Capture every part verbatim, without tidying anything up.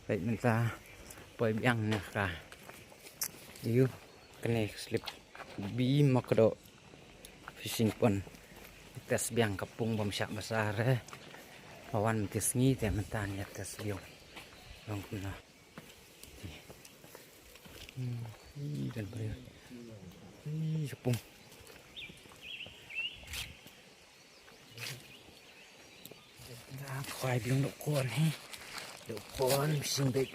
Peit mynta poi biang na ka. Ïu kane ka slip beam ma ka doh fishing pond. Test biang ka pung bym shah basa re. Ba wan mynta sngi te mynta ngi test biang. Long kumno. Hmm, ih, kan briew. Ih, ka pung. Khwai biang dohkon hi. Dohkon, fishing bait.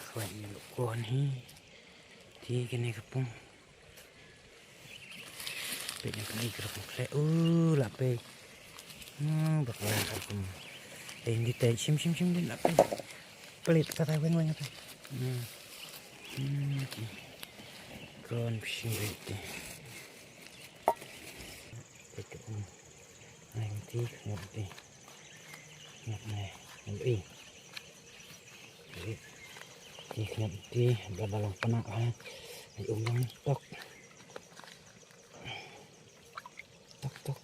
Khwai biang dohkon hi. Te kane ka pung. Peit ïa kane ka pung khleh. U, la peit. Hmm, bakla ka pung. Te indi te shim shim shim din la peit. Pelit ka tai weng weng ka tai. Hmm. Hmm, okay. Kon fishing bait te. Peit ka pung. Ai, ngi ti, ngi ti. Ngi ti, ngi ti. Ngi ti, ngi ti. Ba, ba long pynah, ha. Ai, um, long tok. Tok, tok.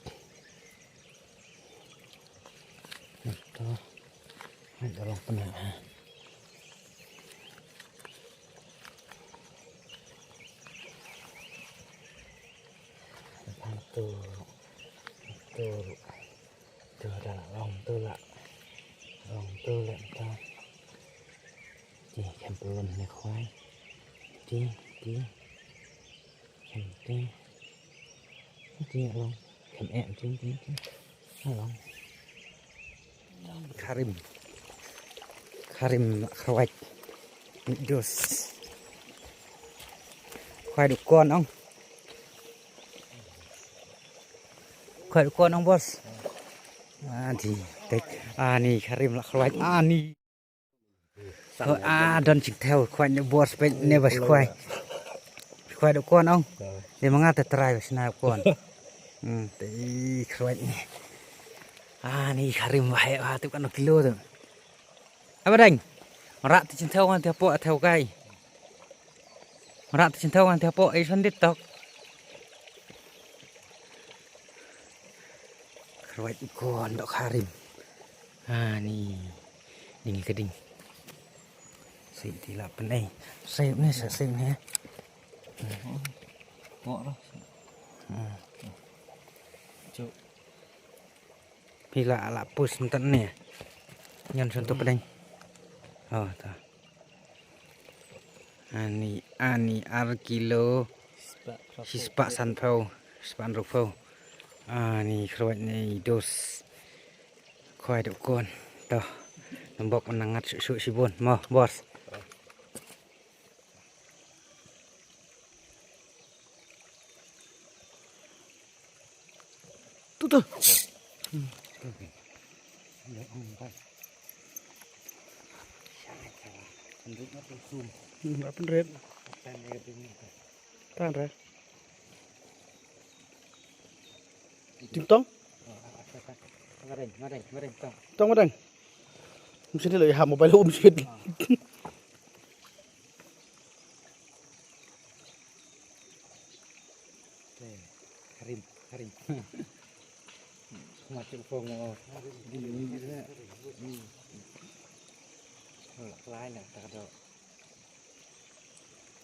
Tok. Ai, ba long pynah, ha. Atu, atu, tu da la long tu la, long tu la tu. Ti khem pulun ne khwai. Ti, ti. Khem ti. Ti long. Khem em ti, ti, ti. Long. Karim. Karim khwai. Dos. Khwai dohkon ong. Khwai dohkon ong, boss. Ani, tek. Ani, Karim la khwai. Ani. Oh, ah, don jingthew, khwai ne boss, peit ne ba khwai. Khwai dohkon ong. Ni manga te trai ba shna dohkon. Hmm, te khwai ne. Ani, Karim ba he, ba tu kan kilo tu. Aba dang. Rak te jingthew ngan te hapoh, thew kai. Rak te jingthew ngan te hapoh, ai san dit tok. Khwai dohkon doh Karim. Ani. Ding ka ding. Sait ti la pynei. Sait ne, sa sait ne. Pok lah. Hmm. Cuk. Phi la, la pus mynta ne. Ngan shon to pdeng. Oh, ta. Ani, ani ar kilo. Shispah sanphew, shispah hynriewphew. Ani khwai ne dos. Khwai dohkon. To. Nambok nang ngat shu shibun. Mo, boss. Tu tu. Hmm. Hmm, apa red? Tan red. Tim tong? Ngadeng, ngadeng, ngadeng, tong. Tong ngadeng. Mesti lo ya mobile um sih. Karim, Karim. Macam phone mo. Lai na ta do.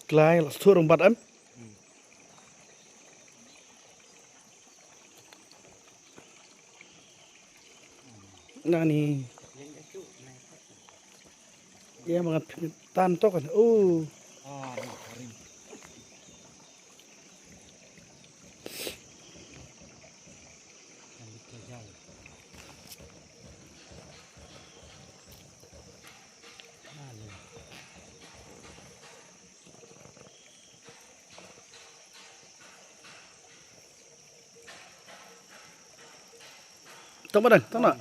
Klai la sthur bat em. Nani. Ia mangat tan to kan. Oh. Tong ba dang, tong na.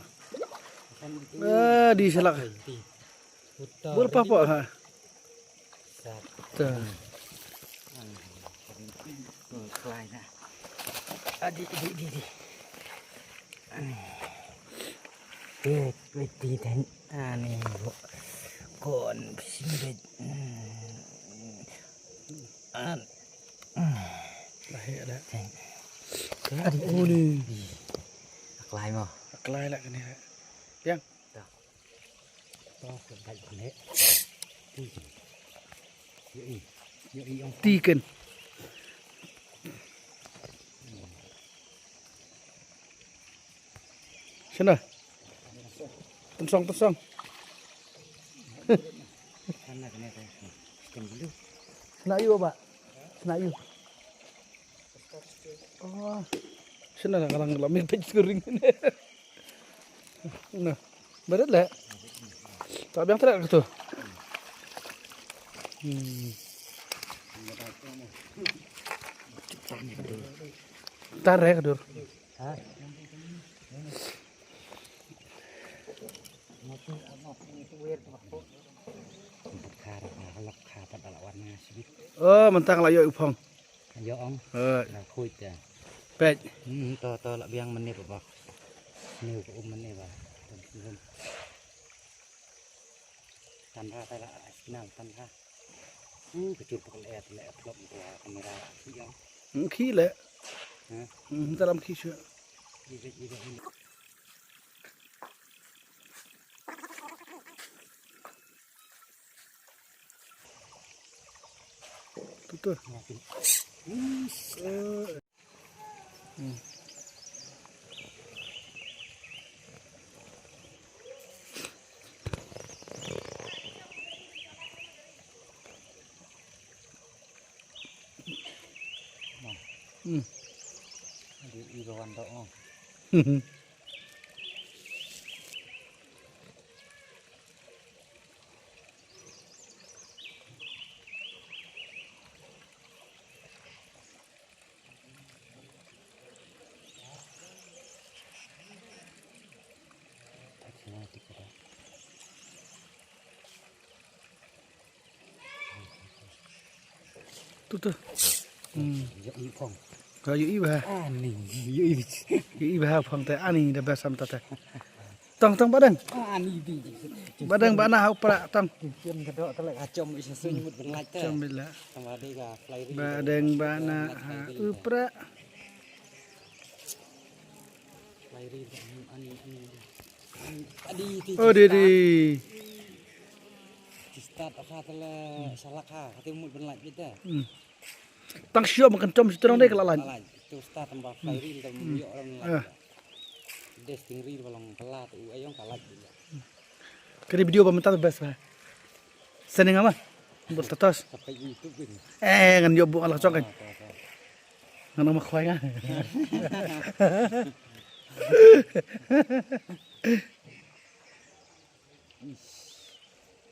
Eh, di selak. Bol pa pa ha. Ta. Adi, di, di, di. Wait, wait, di dan. Ani, kon sing. An. Lah ya dah. Adi, uni. Aklai mo. Aklai lah kene. Piang. Dah. Tiken. Shana. Tensong, tensong. Shana yu ba. Shana yu. Oh. Shana nang lang lam page screen. Nah. Barat lah. Tak biang terak tu. Hmm. Tar eh kedur. Oh, mentang lah yuk upong. Yo ong. Eh. Na khuid te. Peit. Hmm, to to la biang mynne ba. Ni ko um mynne ba. Tan ra ta la signal tan ra. Hmm, kecil pukul eh le upload ko kamera ki ong. Hmm, ki le. Ha? Hmm, dalam ki shu. Ki ki ki. Tu tu. Hmm. Di ibawan do. Tu tu. Hmm. Yo i kong. Ka yo i ba. Ani, yo i. Yo i ba phong te ani da ba sam ta te. Tong tong badang. Ani di. Badang ba na ha upra tong. Kian ka do ta le ka chom i sa sun mut ban lai te. Chom bila. Tang ba de ka fly ri. Badang ba na ha upra. Fly ri ani ani. Ani, adi ti. Oh di di. Ti start ka ta le salak ha ka ti mut ban lai bit te. Hmm. Tang sio makan chom situ dong deh kelak lain. Lai tu start tambah fly ri tam yo ram lai. Des ting ri ba long pala tu ayong ka lai. Kari video ba mentah best ba. Seneng apa? Buat tetos. Sampai YouTube ini. Eh, ngan yo bu Allah cok kan. Ngan nama khwai kan.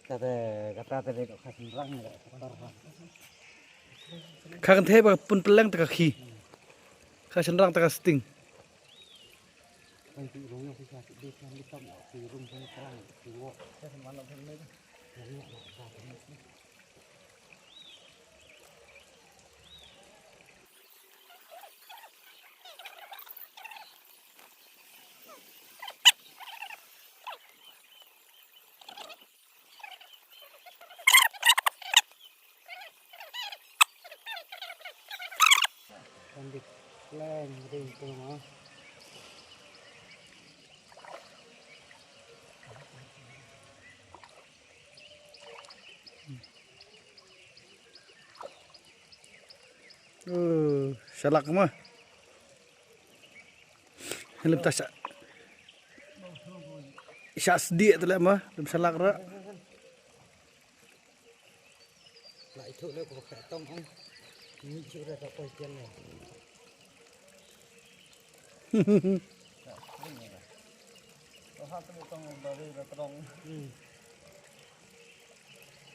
Kata kata tadi dok khas nerang dok kotor ha. Kha kan thei ba pun peleng ta ka khi. Kha shynrang ta ka sting. Kan di plan ring tu mah. Uh, salak mah. Lem tas. Sha sdi tu le mah, lem salak ra. La itu le ko ka tong ong. Ni chu ra ka poi tiang le.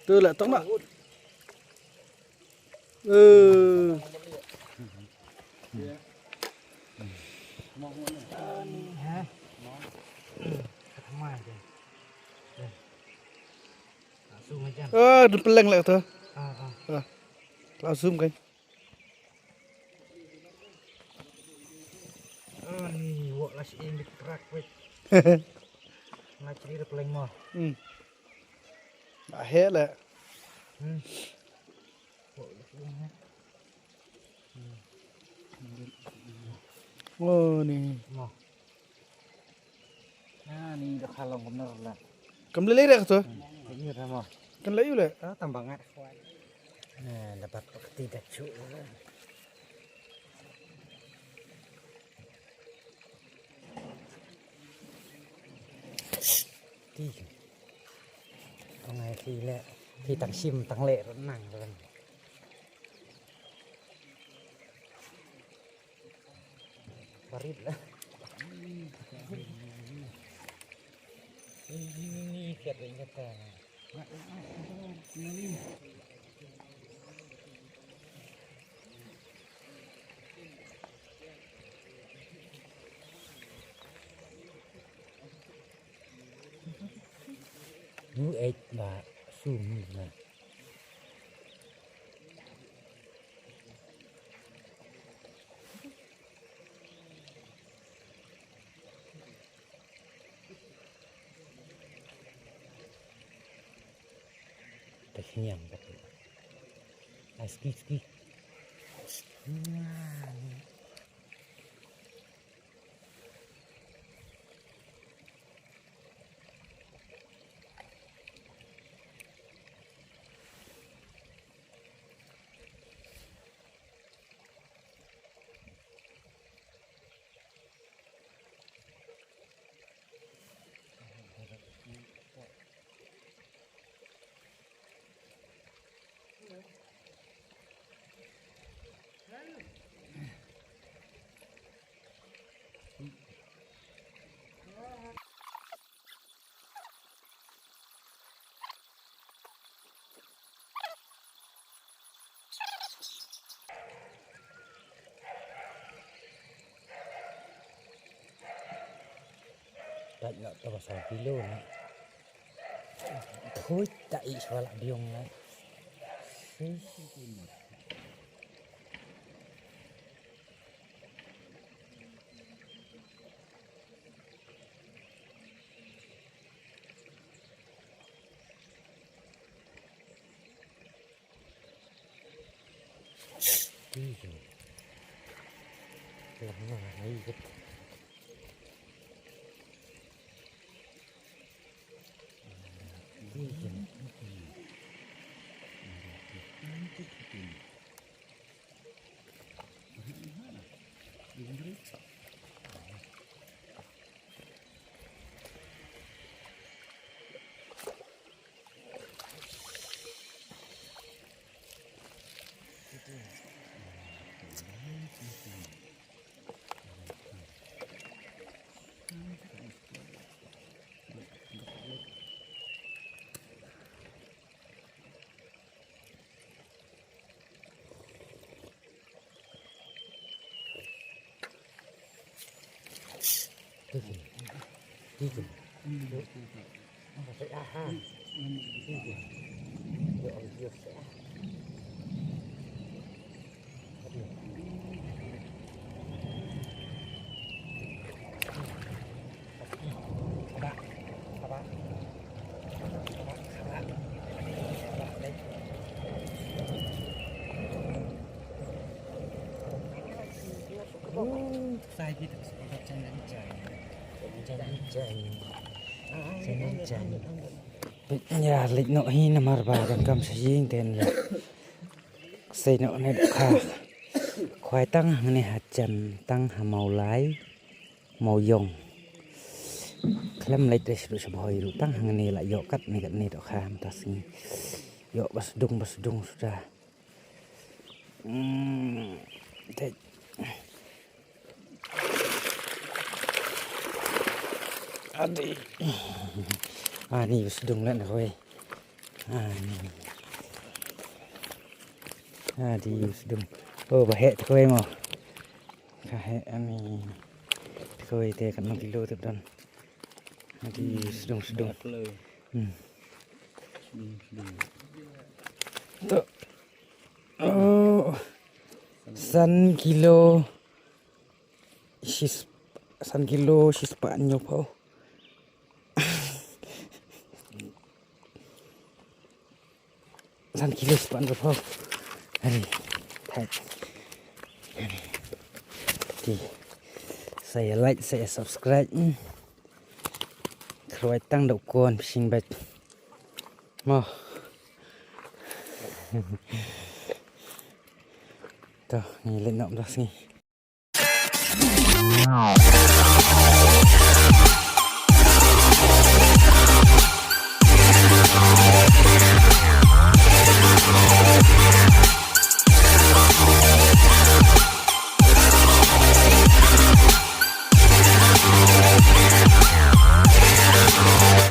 Tu la tong na. Eh. Ah, dun peleng lek tu. Ah, ah. Ah. Langsung kan. Ani wok la shi ing dik trak wek. Nga chri da pleng mo. Hmm. Ba he le. Hmm. Wok la shi ing he. Oh ni. Mo. Ah, ni da khalong kumnar la. Kam lei lei re ka to. Kan lei u le. Ka tam bangat. Na dapat pakti dak chu. Ti. Ong ai ti le. Ti tang sim tang le nang ren. Parit lah. Ini kat kat. Lu ek ba sum na. Tashniang kata. Ah, ski, ski. Tat na to sa kilo na. Khuid ta i swala biong na. Ïa leit noh hi namar ba donkam sha ïing te ïa sei noh ne dohkha. Khwai tang hangne ha jan tang ha Mawlai Mawïong. Khlem leit re sha Bhoi ruh tang hangne la ïoh katne katne dohkha mynta sngi. Ïoh ba sdung ba sdung suda. Hmm, te. Adi. Ani ba sdung leh na kawei. Ani. Adi ba sdung. Oh, ba heh te kawei mo. Ka heh ani. Te kawei te katno kilo te don. Adi ba sdung sdung. Hmm. To. Oh, san kilo shis-, san kilo shispah hynñiewphew. San kilo shispah hynñiewphew. Hari, thait. Hari. Ti. Sa ïa like, sa ïa subscribe. Hmm. Khlwai tang da u kon pishing bek. Mo. To, ngi leit noh da sngi.